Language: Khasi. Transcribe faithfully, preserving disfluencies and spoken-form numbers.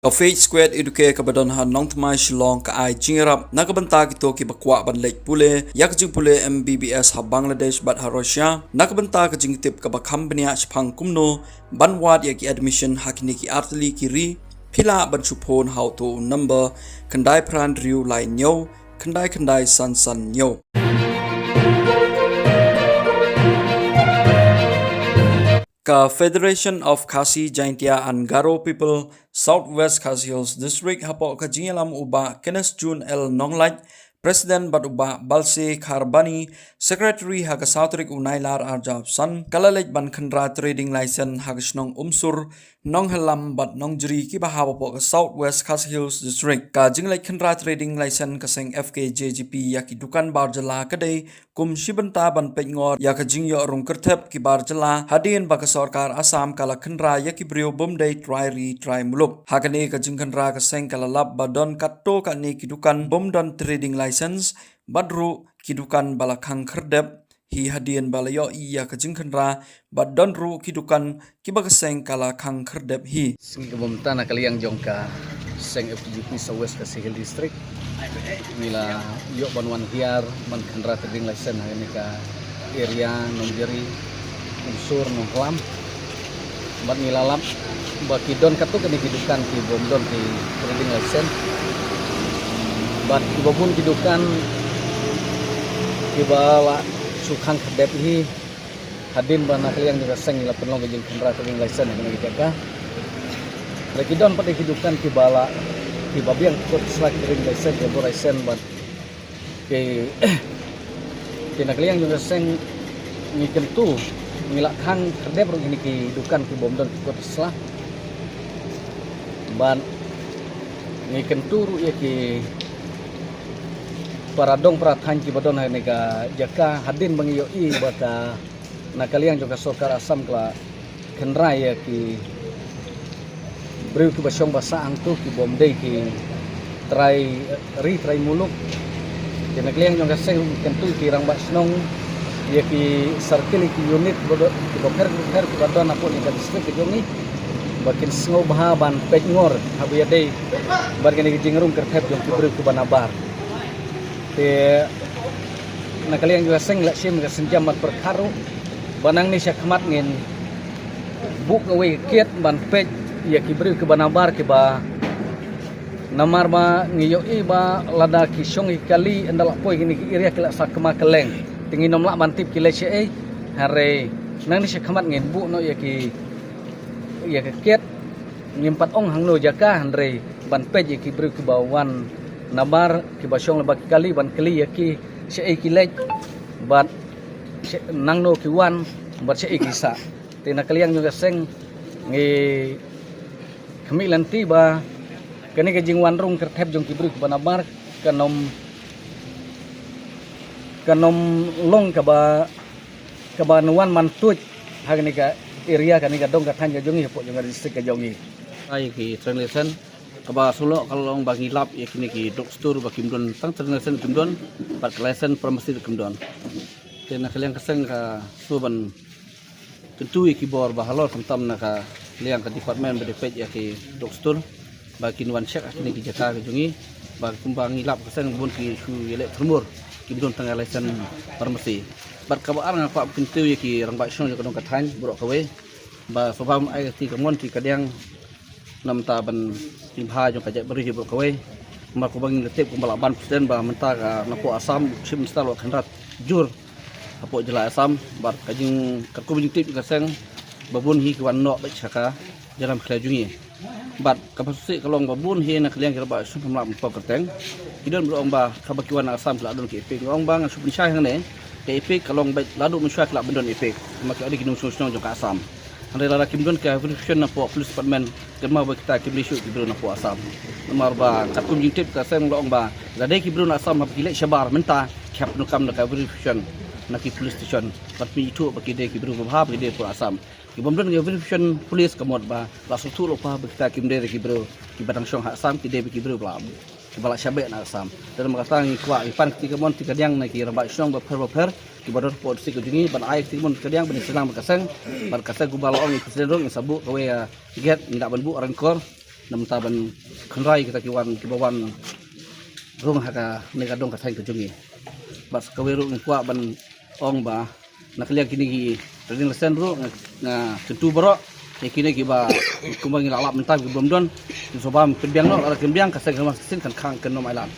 Ka Faith Square Educare kaba don ha Nongthymmai Shillong ka ai jingïarap na ka bynta kito kiba kwah ban leit pule ïa ka jingpule M B B S ha Bangladesh bad ha Russia, na ka bynta ka jingtip kaba kham bniah shaphang kumno ban wad ïa ki admission ha kine ki artylli ki ri. Phi lah ban shu phone ha uto u number khyndai phra hynriew lai hynñiew khyndai khyndai san san hynñiew. Ka Federation of Khasi Jaintia and Garo People South West Khasi Hills District, hapoh ka jingïalam u Bah Kenneth June L Nonglait, President, bad u Bah Balse Kharbani, Secretary, ha ka saw tarik u Nailar arhajar arphew san, ka la leit ban khynra trading license ha ka shnong Umsur, Nonghalam bad Nongjri kiba hap hapoh ka South West Khasi Hills District. Ka jingleit khynra trading license ka seng F K J G P ïa ki dukan bar jylla ka dei kum shi bynta ban peitngor ïa ka jingïoh rung kyrthep ki bar jylla, hadien ba ka sorkar Assam ka la khynra ïa ki briew bym dei trai ri trai muluk. Ha kane ka jingkhynra ka seng ka la lap ba don katto katne ki dukan bym don trading license, bad ruh ki dukan ba la khang khyrdep hi hadien ba la ïohi ïa ka jingkhynra, bad don ruh ki dukan kiba ka seng ka la khang khyrdep hi. Sngi ka bym mynta na ka liang jong ka seng F K J G P South West Khasi Hills District, ngi la ïoh ban wan hiar ban khynra trading license ha kane ka area Nongjri, Umsur, Nonghalam. Bad ngi la lap ba ki don katto katne ki dukan ki bym don ki trading license. Bad kiba bun ki dukan kiba la shu khang khyrdep hi, hadien ba na ka liang jong ka seng la pynlong ka jingkhynra trading license ha kane ka jaka. Lada ki don pat ki dukan kiba la, kiba biang kot sla ki trading license, ki bor license bad ki, ki na ka liang jong ka seng ngi kyntu, ngi la khang khyrdep ruh kine ki dukan ki bym don ki kot sla. Bad ngi kyntu ruh ïa ki para dong para thaiñ kiba don ha kane ka jaka, hadien ba ngi ïohi ba ka na ka liang jong ka sorkar Assam ka la khynra ïa ki briew kiba shong ba sah hangto ki bym dei ki trai ri trai muluk. Te na ka liang jong ka seng ngi kyntu ïa ki rangbah shnong, ïa ki circle, ïa ki unit kiba don, kiba pher kiba pher kiba don hapoh ïa ka district ka jong ngi, ba kin sngewbha ban peitngor haba ïadei bad kane ka jingrung kyrthep jong ki briew kiba nabar. Te na ka liang jong ka seng la shim ka sienjam ban pyrkhat ruh ba nangne sha khmat ngin buh kawei ka kiet ban peit ïa ki briew kiba nabar kiba, namar ba ngi ïohi ba lada ki shong ki kali ynda la poi kine ki area ki la sakma kylleng. Te ngin ym lah ban tip ki leit shaei. Hynrei nangne sha khmat ngin buh noh ïa ki, ïa ka kiet, ngim pat ong hangno jaka, hynrei ban peit ïa ki briew kiba wan nabar kiba shong lyngba ki kali ban kylli ïa ki shaei ki leit bad sha-, nangno ki wan bad shaei ki sah. Te na ka liang jong ka seng ngi khmih lynti ba kane ka jingwan rung kyrthep jong ki briew kiba nabar kan ym, kan ym long kaba, kaba wan man tuid ha kane ka area, kane ka dong ka thaiñ ka jong ngi, hapoh jong ka district ka jong ngi. Ai ki trading license kaba shu long ka long ba ngi lap ïa kine ki drug store ba kim don tang trading license kim don, bad ka license pharmacy ruh kim don. Te na ka liang ka seng ka shu ban kyntu ïa ki bor ba halor khamtam na ka liang ka department ba dei peit ïa ki drug store ba kin wan check ha kine ki jaka ka jong ngi, ba kumba ngi lap ka seng bun ki shu ïaleh tyrmur kim don tang ïa license pharmacy. Bad kaba ar nga kwah kyntu ïa ki rangbah shnong jong ka dong ka thaiñ baroh kawei ba sngewbha ai ka ti ka mon ti ka diang na mynta ban pynbha jong ka jaitbynriew hi baroh kawei. Namar kumba ngi la tip kumba la ban president ba mynta ka napoh Assam Chief Minister la khynra jur hapoh jylla Assam, bad ka jing, katkum jingtip ka seng ba bun hi ki wan noh beit sha ka jylla Meghalaya jong ngi. Bad kaba shisha ka long ba bun hi na ka liang ki rangbah shnong kam lah ban pom kyrteng. Ki don baroh ong ba kaba ki wan na Assam ki la don ki EPIC, nga ong ba ngan shu pynshai hangne, ka EPIC ka long beit la duh mynshuwa ki lah ban don EPIC, namar ki la dei ki nongshong shnong jong ka Assam. Hynrei lada kim don ka verification napoh police department, kynmaw ba kita kim dei shuh ki briew napoh Assam. Namar ba katkum jingtip ka seng la ong ba lada dei ki briew na Assam haba ki leit shabar mynta ki hap pyndonkam da ka verification na ki police station bad pynithuh ba ki dei ki briew babha ba ki dei hapoh Assam. Ki bym don ka verification police ka mut ba la sngewthuh lypa ba kita kim dei ki briew kiba dang shong ha Assam, ki dei ki briew ba la, kiba la shah beh na Assam. Te namar kata ngi kwah ngi pan ka ti ka mon ti ka diang na ki rangbah shnong bapher bapher kiba don hapoh district ka jong ngi ban ai ka ti ka mon ti ka diang ban ïaseng bad ka seng, kumba la ong ïa ki president ruh, ngin sa buh kawei ka gate, ngi lah ban buh ryngkor namar ban kynrai kita ki wan, kiba wan rung ha kane ka dong ka thaiñ ka jong ngi. Bad sa kawei ruh ngi kwah ban ong ba na ka liang kine ki trading license ruh nga, nga kyntu baroh ïa kine kiba kumba ngi la lap mynta ki bym don, kin sngewbha pynbiang noh, lada kin biang ka seng kynmaw ka sien kan khang kan nym ailad.